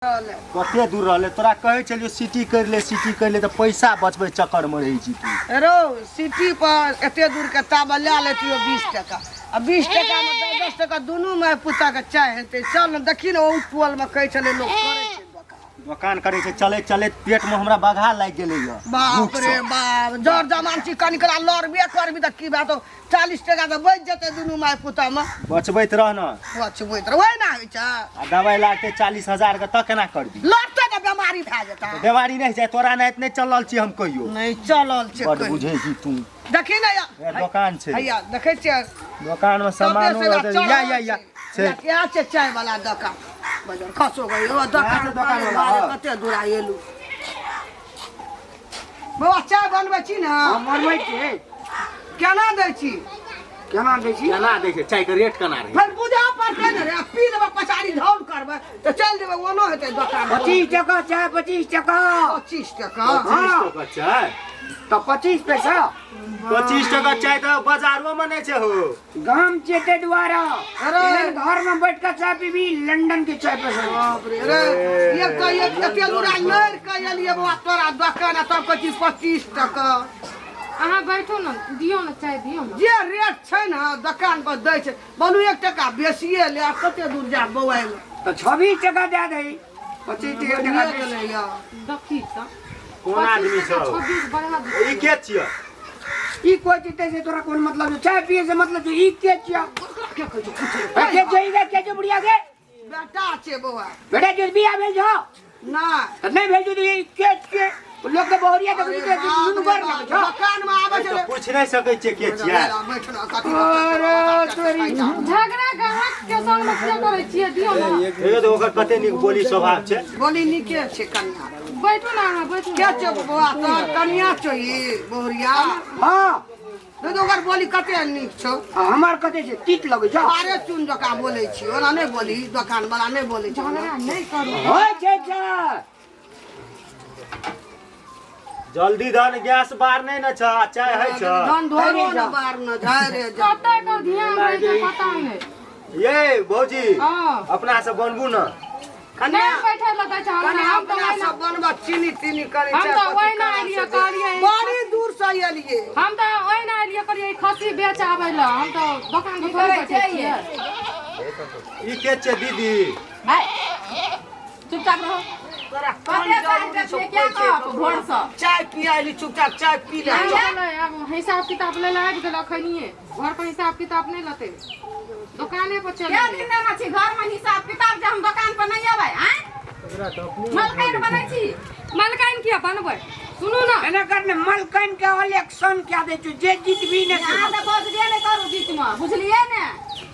कते दूर रहले तोरा कहै छलियो सिटी कर ले, सिटी कर ले, तऽ पैसा बचबै चक्कर में रहै छी तू। रौ सिटी पर एते दूर के ताबा लए लेतियो 20 टका, आ 20 टका में 10 10 टका दुनू माय पुता के चाय हेतै। चल ने देखी ने, ओहू टोल में कहै छलै लोक करै छै दोकान। दोकान करै छै, चलैत चलैत पेट में हमरा बघा लागि गेलै यऽ। बाप रे बाप, जर जमान छी कनिकरा लड़बे करबी तऽ की बात, 40 टका तऽ बचि जेतै दुनू माय पुता में। बचबैत रह न। बचबैत रह, ओहि ना होइ छै। आ दवाइ लागतै 40,000 के तऽ केना करबी? लड़तै तऽ बेमारी भए जेतै। बेमारी नहि छै तोरा, नहि चलल छी हम कहियो। नहि चलल छै। बड बुझै छी तू। देखी ने या। ए, दोकान छै। हैया देखै छियै दोकान में सामान या या या छै। क्या छै चाय वाला दोकान? बजर खसो गई ओ दोकान। दोकान वाला कते दूर आएलू बाबा? चाय बनबै छी ने? हम बनबै छी। केना दै छी? केना दै छी? केना दै छै? चाय के रेट केना रहै? फेर बुझा पड़तै ने रे, पी लेबै पछाड़ी झौल करबै तऽ चलि जेबै, ओनो हेतै दोकान। 25 टका चाय, 25 टका। 25 टका? 25 टका चाय। तऽ 25 पैसा। 25 टका चाय तऽ बाजारो में नहि छै हो। गाम छियै ताहि दुआरे। अरे। एहन घर में बैठ के चाय पीबी, लंदन के चाय पसंद। बाप रे रे, एक तऽ एक एते दूरा लड़ि कऽ एलियै बाबा तोरा दोकान आ तब कहै छी 25 टका। अहाँ बैठू ने, दियौ ने चाय, दियौ ने। जे रेट छै ने दोकान पर दै छै, बोलू 1 टका बेसिए ले, आ कते दूर जायब बौआइ लए। तऽ 26 टका दए दही, 25 टका बढ़िए बेसी। गेलैया। देखी तऽ कोन आदमी 25 टका छौ? 26 बढ़ा दियौ। ई के छियै? ई कोइ चीज से तोरा कोन मतलब छौ? चाय पिए से मतलब छौ? ई के छियौ? के कहै छौ पूछै? ए, के छौ ई? के छौ बुढ़िया के? बेटा छै बौआ। बेटा के बियाह भेल छौ? नहि। तऽ नहि भेल छौ तऽ ई के के लोक के बहुरिया के अरे बुझै बाप दुनू रे बर बाप, लगै छौ। दोकान में आबै तऽ छै। पूछि नहि सकै छियै के छियै। बैठ ना, कथी अरे तोरी। झगड़ा ग्राहक के संग में किया करै छियै? दियौ ने। हे तऽ ओकर कते नीक बोली स्वभाव छै। बोली नीके छै कनिया। बैठू ने अहाँ, बैठू। के छौ बौआ तोहर? कनिया छौ ई बहुरिया? हँ। नहीं तऽ ओकर बोली कते नीक छौ। आ हमर कते छै? तीत लगै छौ। अरे चुन जकाँ बोलै छी, ओना नहि बोली, दोकान वाला नहि बोलै छै। झगड़ा नहि करू। होइ छै चाय। जल्दी धन गैस बार नहि ने छ, आ चाय होइ छ। धन धोरो ने बार न जाय रे जा। कतऽ एकर ध्यान रहै छै पता नहि। ये भौजी। हँ। अपना से बनबू ने। नहि बैठे लए दै छै हमरा। कनि हम तऽ अपना ओहिना सब बनबऽ चीनी तीनी करै हम छै, तऽ कथी ओहिना करै एलियै, छै जे। कहलियै। बड़ी दूर से एलियै। हम तऽ ओहिना एलियै, कहलियै ई खस्सी बेच आबै लए, हम तऽ दोकान पर थोड़े बैठे छियै। ई के छै दीदी? चुपचाप रहो। तोरा कोन कते चाय जरूरी छौ देखिए क्या पैसे कहब के? भोर सँ? चाय पियाली, चुपचाप चाय पी ले। आबि गेलै, आब हिसाब किताब लै लए आबि गेल। अखनिये घर पर हिसाब किताब नहि लेतै, दोकाने पर चलि के दिन देने छी घर में हिसाब किताब जे हम दोकान पर नहीं अबै? आँय, मलकाइन बनै छी? मलकाइन किया बनबै? सुनू ने। एना कर ने, मलकन के इलेक्शन क्या दै छौ जे जीतबी ने। यहाँ तऽ बजबे नहि करू बीच में, बुझलियै ने?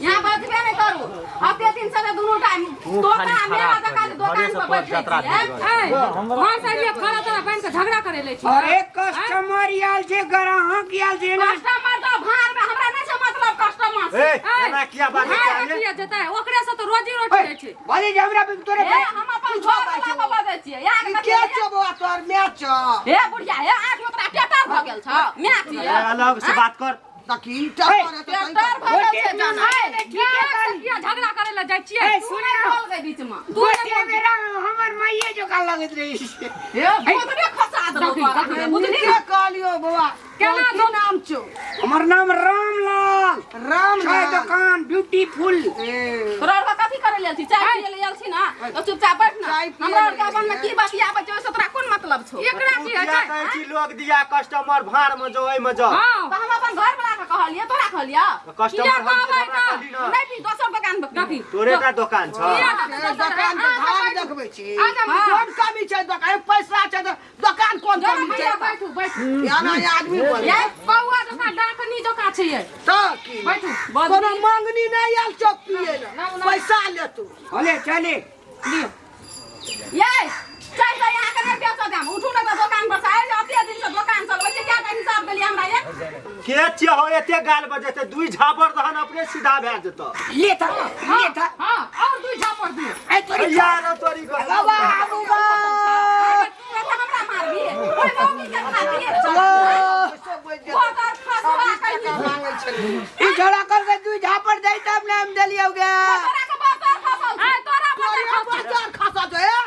यहाँ बजबे नहि करू। अते दिन से दुनू टाइम तोता मेला जकाँ जे दोकान पर बैठे छियै। ऐ, घर से एलियै खाना ताना बनि कऽ झगड़ा करै लै छी। अरे कस्टमर आयल छै, ग्राहक आयल छै ना। कस्टमर तऽ भाड़ में, हमरा नहि छै मतलब कस्टमर से। ए, एना किया बाजै भाड़ छै? किया जेतै? ओकरे से तऽ रोजी रोटी होइ छै। बोले जे हमरा तोरे। हे, हम अपन घर वाला पर बजै छियै। यहाँ ई के के छौ बौआ तोहर? माय छौ? हे बुढ़िया, हे, आँख में तोरा टेटर भऽ गेल छौ? माय छियै? ए, अलग से बात कर। देखी, ई टक्कर हेतै तै। टेटर भऽ गेल छै जाना। ऐ, ग्राहक से किया झगड़ा करै लए जाइ छियै? ए, सुन तू ना। बोल गई बीच में। तू गोटे बेरा हमर माइये जोका लगैत रही। हे, गोदरे खसा देबौ तोरा, बुझली? नीके कहलियौ बौआ। केना तोहर की नाम छौ? हमर नाम रामलाल। राम छै दोकान ब्यूटीफुल। ए, तोरा आरके कथी करै लेल छी? चाय पियै लेल आयल छी ने तऽ चुपचाप बैठ ने। चाय पियै हमरा आरके लेल अपन में की बतियाबै छै, ओहिसँ तोरा कोन मतलब छौ? एकरा की किया होइ छै? कहै छी लोक दिया कस्टमर भाड़ में जो एहिमे जो। हँ। तऽ हम अपन घर वाला के कहलियै, तोरा कहलियै? कस्टमर किया हम छियै, कहबै हमरा तऽ? कहली ने। नहि पी, दोसर दोकान पर पी। देखी। तोरे टा दोकान छौ? किया ए, दोकान के धार देखबै छी। आ जा। कोन कमी छै दोकान? पैसा छै तऽ दोकान कोन जरा कमी छै? भैया। बैठू, बैठू। या ना, ये आदमी बोले। ये कौआ जकाँ, डाकनी जकाँ छै ये। तऽ की? बैठू। कोनो मांगनी नहि आयल छौ पियै लए। ना, ना। पैसा ले तू। बोले चले। लियौ। ये चाय तऽ यहाँ के नहि बेचऽ देम। उठू ने तऽ दोकान पर से। आइ जे अते दिन से दोकान चलबै छै, क्या हिसाब देलियै हमरा ये? के छियै हो एते गाल बजेतै? दुई झापर तहन अपने सीधा भए जेतौ। ले था, ले था। हँ, और दुई झापड़ दियौ। ए तोरी। यार तोरी गो। बाबा आबू बा। तू एते हमरा मारबी ओहि मौगी के खातिर? गोबर खसुआ कहीं। मांगै छलै। ई झोड़ा कर के दुई झापड़ दे तब ने हम देलियौ गे। तोरा के बर्तन खसल छौ। ऐ, तोरा बजर तोरे खसतौ। बजर खसत ए।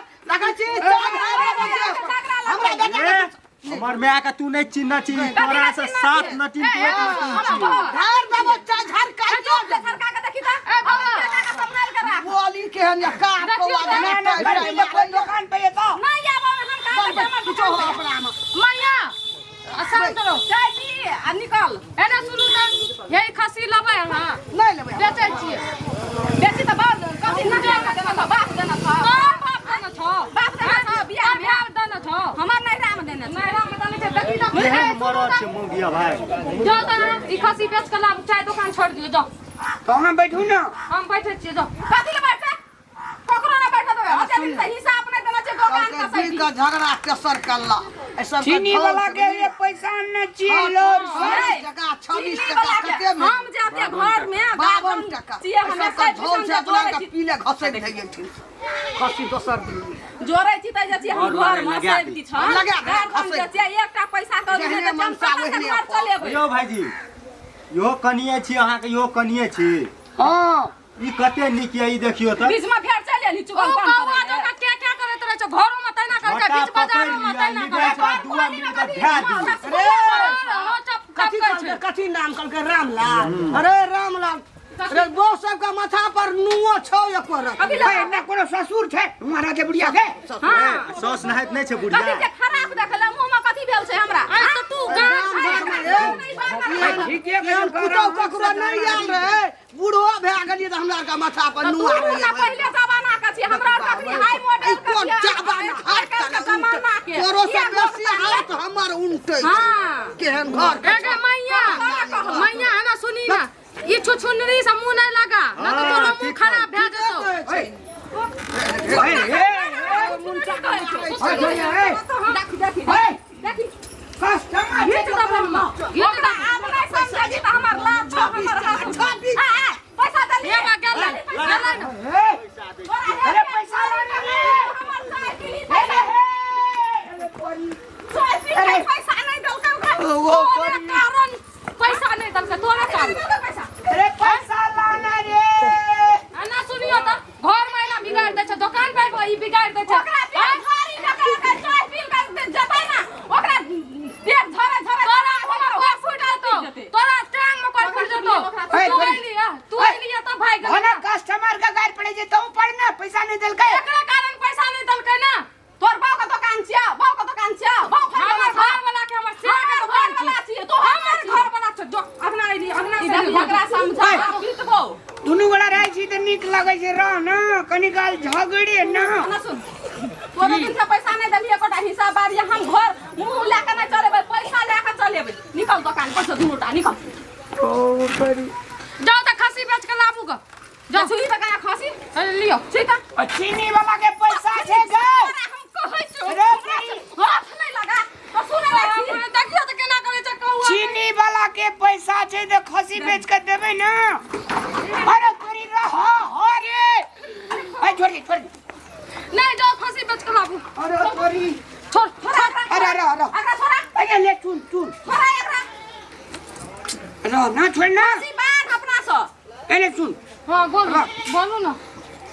हमर माय के तू नहीं चिन्ह छी तोरा से सात नटीन तू एक नटीन छी। धार देबो चाहे झरका चुप से झरका के देखी त बाबा। बेटा के सम्हाल के राख बोली केहन या कार देखियौ कौआ तऽ, ना ना टाइ बैठी तो कोई दुकान पे ये तो नहीं आबो हम का करबै हमर किछो दुकान हो पे। अपना मे मैया आ शांत रहो चाय पी आ निकल एना सुनू तऽ यही खस्सी लेबै अहाँ नहि लेबै हम। बेचै छियै बेसी तऽ बाप कथी ना देना छौ बाप देना छौ तोहर बाप देने छौ बाप देना छौ बियाह तोहर मे बाप देने छौ हमर नैहरा मे देने छौ नैहरा मे देने छै देखी तऽ केहन ए, सुनू मरद तऽ, छै मौगिया भाई जाउ तऽ अहाँ ई खस्सी बेच कऽ लाबू चाय दोकान छोड़ि दियौ जाउ तो अहाँ बैठू ना हम बैठै छियै जाउ कथी ले बैठते ककरो ना बैठे देबै ओते दिन से हिसाब नहि देना छै दोकान कहलकै के दिन सैठी के झगड़ा केसर करला एहि सबके चीनी झोल वाला के छै। ये पैसा न छी हाँ, लोर 26 टका 26 चीनी टका वाला के कते में हम जाते घर में 52 टका छियै एहि हमे सबके साठि झोल किसान छै के अपना जोड़ै के छी पीले घसैत धैयै खस्सी दोसर दिन जोड़ै छी तऽ जे छी हम घर घर वाले मे लगा सैब दी। किछु हँ लगा दे, घर हम खसै। जे छियै एकटा पैसा कऽ जेहने देबै तऽ हम मनसा कतऽ से ओहने घर चलेबै यौ भाईजी इहो कनिए छी अहाँके इहो कनिए छी हाँ ई कते नीक यऽ ई देखियौ तऽ बीच में फेर चलि एली ओ चुगल बंद कौआ करै लए। जकाँ क्या क्या करैत रहै छै घरो में तहिना करै छै घटा बीच बाजारो पकड़ि में लिअ, तहिना ई करै छै बेटा दुआ मिल कऽ धए दियौ। अरे हाँ, चप चप कथी करै कहलकै छै कथी नाम कहलकै रामलाल अरे रामलाल अरे बो सबके माथा पर नुओ छौ एको रत्ती। कथी लए ए, ना कोनो ससुर छै महाराज के बुढ़िया के हाँ साउस नहाइत नहि छै कथी बुढ़िया के खराब देखले मुंह में कथी भेल छै हमरा आइ तऽ तू गाम राम भगवान, ए, ठीके एहन पुतहु ककरो नहि आयल रहै बूढ़ो भए गेलियै तऽ हमरा आरके माथा पर तऽ तू नुआ ने रहै पहिले जमाना के छी हमरा आर अखनी हाई मॉडल ई के कोन छियै जमाना आइ काल्हि के जमाना के तोरो से किया लोक बेसी हालत हमर उनटै छै हाँ। केहन घर के एगे मैया मैया है ना सुनी ना ई छुछुनरी से मुंह नहीं लगा ना तो तोरो मुंह ठीक खराब भए जेतौ छै। देखी देखी देखी कस्टमर घीच दब हम घीच ओकरा दब आब नहि समझै तऽ हमर लाभ छौ हमर हाथ आ, आ, पैसा देलियै हे बा गेलै गेलै ना अरे पैसा हमर चाय पीली पैसा चाय पीली पैसा नहि देलकै ओकरा तोरे कारण पैसा नहीं देलकै तोरे कारण पैसा अरे पैसा लाना रे ना सुनियो तऽ घर में एना बिगाड़ दै छै दोकान पर ई बिगाड़ दै छै ओकरा पेट भारी कऽ के चाय पी के जेतै ने ओकरा पेट झरे झरे तोरा हमर कोइ फूट जेतौ तोरा टांग में कोइ फूट जेतौ ए, तू अइली हँ, तू अइली हँ तऽ भागि गेलै ओना कस्टमर के गाड़ पड़े जे तू पड़ ना पैसा नहीं देलकै एकरा कारण पैसा नहीं देलकै ना तोर बाप के दुकान छियै बाप के दुकान छियै बाप हमर घर वाला के हमर सेवा के हमर दुकान घर वाला छी छियै, तू हमर हमर घर वाला छौ जो अगना अइली अगना से अइली। एकरा समझा पीटबो दुनू गोड़ा रहै छी तऽ नीक लगै छै रह न कनी काल झगड़े न ना सुन तोरे दिन से पैसा नहीं देलियै एकोटा हिसाब बारी हम घर मुंह लए के नहीं चलेबै पैसा लए के चलेबै निकल दुकान पर से दुनू टा निकल ओ बड़ी जाओ तऽ खस्सी बेच के लाबू ग जा छुई तऽ कना खांसी अरे लियो ठीक है आ चीनी वाला के पैसा छै गे तोरा हम कहै छियौ अरे हाथ नहीं लगा तो सुनै नहि छी देखियो तऽ केना करै छै कौआ चीनी वाला के पैसा छै तऽ खसी बेच के देबै न अरे तोरी रह हो रे ए छोड़ दे छोड़ दे नहीं जाओ खस्सी बेच के लाबू अरे तोरी छोड़ छोड़ा एकरा अरे अरे अरे एकरा छोड़ा अरे ले चुन चुन छोड़ा एकरा रह ना छोड़ ना खसी बांध अपना से एने सुन हाँ बोलू बोलू ना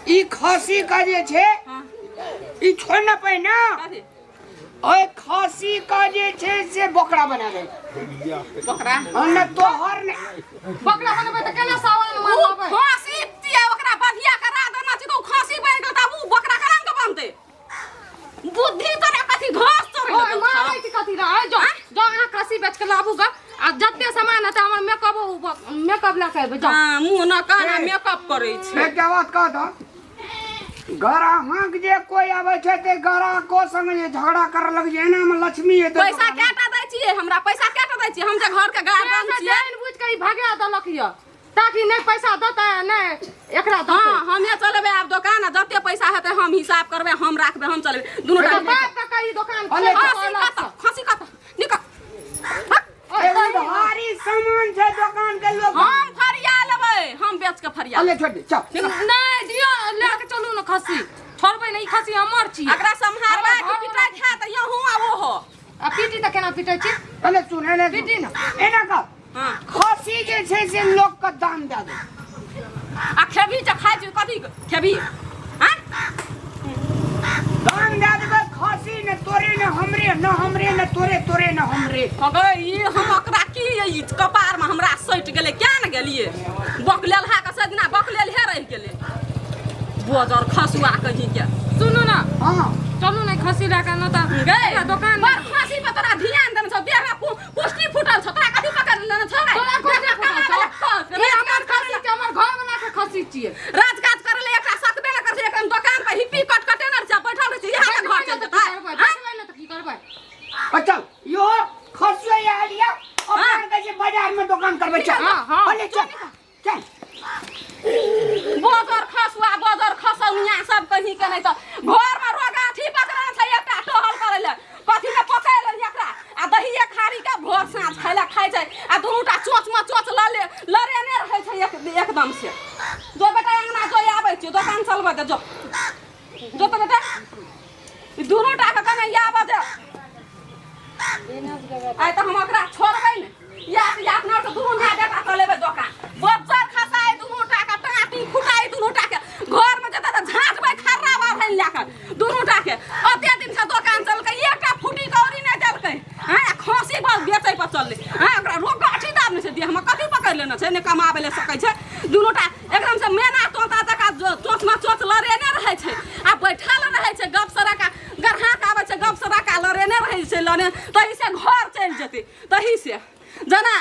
ई खसी का जे छै ई छोड़ ना पाई ना कथी ओए खसी का जे छै से बोकरा बना दे बकरा हाँ ना तोहर ने बकरा बनेबै तऽ केना सावन उ मानबै खसी तिया ओकरा बढ़िया करा देना छै तऽ उ खसी बनि गेल तब उ बकरा केना के बनतै बुद्धि तोरा कथी घास तोरे ओए मारै छी कथी रे जो जो अहाँ खस्सी बेच के लाबू ग आ जते सामान हेतै हमर मेकअप मेकअप लए के अयबै जाउ हां मुंह न काना मेकअप करै छै एकटा बात कह दो ग्राहक जे कोई आबै छै ते ग्राहको संग जे झगड़ा कर लग जे एना में लक्ष्मी एतै पैसा केटा दै छियै हमरा पैसा केटा दै छियै हम जे घर के गार्जियन छियै जानि बुझि के ई भगा देलक यऽ ताकि नहि पैसा देतै आ नहि एकरा देतै हाँ हमे चलेबै आब दोकान आ जते पैसा हेतै हम हिसाब करबै हम राखबै हम चलेबै दुनू तऽ टा बाप काका ई दोकान अले, खोलि खसी कऽ कत खसी कत निकल हट। एगो भारी सामान छै दोकान के लोग हम फरिया लेबै हम बेच के फरिया अले छोड़ दे चल नहि दियौ लए के चलू ने खस्सी छोड़बै नहि ई खस्सी हमर छी एकरा सम्हारबै हमर कि घर पिटाइ खायत यहूँ आ ओहो आ पीटी तऽ केना पीटै छी अले सुन एने सुन। पीटी ने एना कर हाँ खसी जे छै से लोक के दाम दए दे आ खेबही जे खाइ छी कथी खेबही हाँ दाम दए देबै खसी ने तोरे ने हमरे ने न हमरे न तोरे, तोरे न हमरे। अगै ई हम ओकरा की ई कपार में हमरा सटि गेलै, क्या ने गेलियै बकलेल हा के सजना बकलेल हे रहि गेलै बोजर खसुआ कहीं के। सुनू ना। हाँ। चलू ने खसी लए कऽ न तऽ गै एकरा दोकान बड़ खसी पर तोरा ध्यान देने छौ, देह में पुष्टि फूटल छौ, तोरा कथी पकड़ लेने छौ रे? तोरा कोन देह में फूटल छौ? कमा लेलक ई हमर खसी छै, हमर घर वाला के खसी छियै। राजकाज करे ले एकरा सकबे न करै छै, एकरा दोकान पर हिप्पी कटकटेने रहै छै, बैठल रहै छै, इएह तऽ घर चलि तऽ जेतै। की करबै? बेचबै ने तऽ की करबै? अच्छा यो खसियो आयल या अपन कहै छै बाजार में दोकान करबै, चल। हाँ, हाँ। अले चल चल। बजर खसुआ बजर खसौनिया सब कहीं के नहीं तऽ घर में रोगाठी पकड़ने छै एकटा टहल करै ले कथी के पकड़ि लेलियै एकरा आ दहिए खारी के भोर साँझ खाइ लए खाइ छै आ दुनूटा चोच में चोच लले लड़ेने रहै छै एक एकदम से। जो बेटा अंगना जो आबै छियो दोकान चलबै दे, जो जो तऽ बेटा ई दुनूटा के कने आबऽ दे। आइ तऽ हम ओकरा छोड़बै ने या या अपना आरके दुनू माय बेटा चलेबै दोकान। बज्जर खसाइ दुनूटा के टाँटी फुटाइ दुनूटा के घरमे जेतै तऽ झाँटबै खर्रा बान्है लए कऽ दुनूटा के। ओते दिनसँ दोकान चलकै एकटा फूटी कौड़ी नहि देलकै। हँ खसी बस बेचै पर चललै। हँ ओकरा रोग गाठी दाब नहि छै देहमे, कथी पकड़ि लेने छै, नहि कमाबै लए सकै छै। दुनूटा एकदम से मेना तोता जकाँ चोचमे चोच लड़ेने रहै छै आ बैठल रहै छै, गप सड़का ग्राहक आबै छै गप सड़का लड़ेने रहै छै लड़े तही से घर चलि जेतै तही से। जेना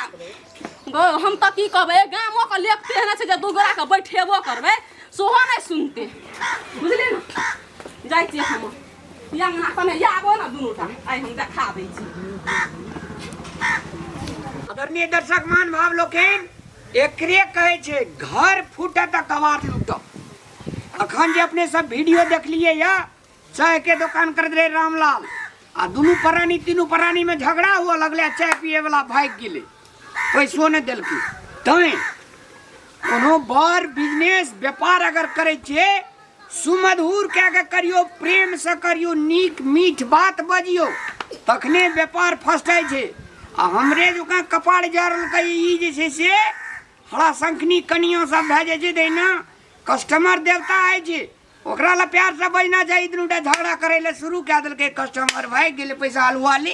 गो हम तऽ की कहबै गामोके लेख तेहने छै जे दू गोराके बैठेबो करबै सेहो नहि सुनतै, बुझलियै ने। जाइ छियै हम अंगना कने आबो ने दुनूटा आइ हम देखा दै छी। आदरणीय दर्शक मान भाव लोकनि, एकरे कहै छै घर फूटत तऽ कबाड़ लूटत। अखन जे अपने सब वीडियो देखलियै या चाय के दोकान करैत रहे रामलाल आ दुनू प्राणी तीनू प्राणी में झगड़ा हुआ लगलै आ चाय पिए वाला भागि गेलै, पैसो नहि देलकै। तैं कोनो बड़ बिजनेस व्यापार अगर करै छियै सुमधुर कए के करियौ, प्रेम से करियौ, नीक मीठ बात बजियौ, तखने व्यापार फसटै छै। आ हमरे जकाँ कपार जरलकै ई जे छै से हरा शंखनी कनिया सब भए जाइ छै तहिना कस्टमर देवता होइ छै, ओकरा लए प्यार से बजना चाही। दुनूटा झगड़ा करै लए शुरू कए देलकै, कस्टमर भागि गेलै पैसा हलुआ ले।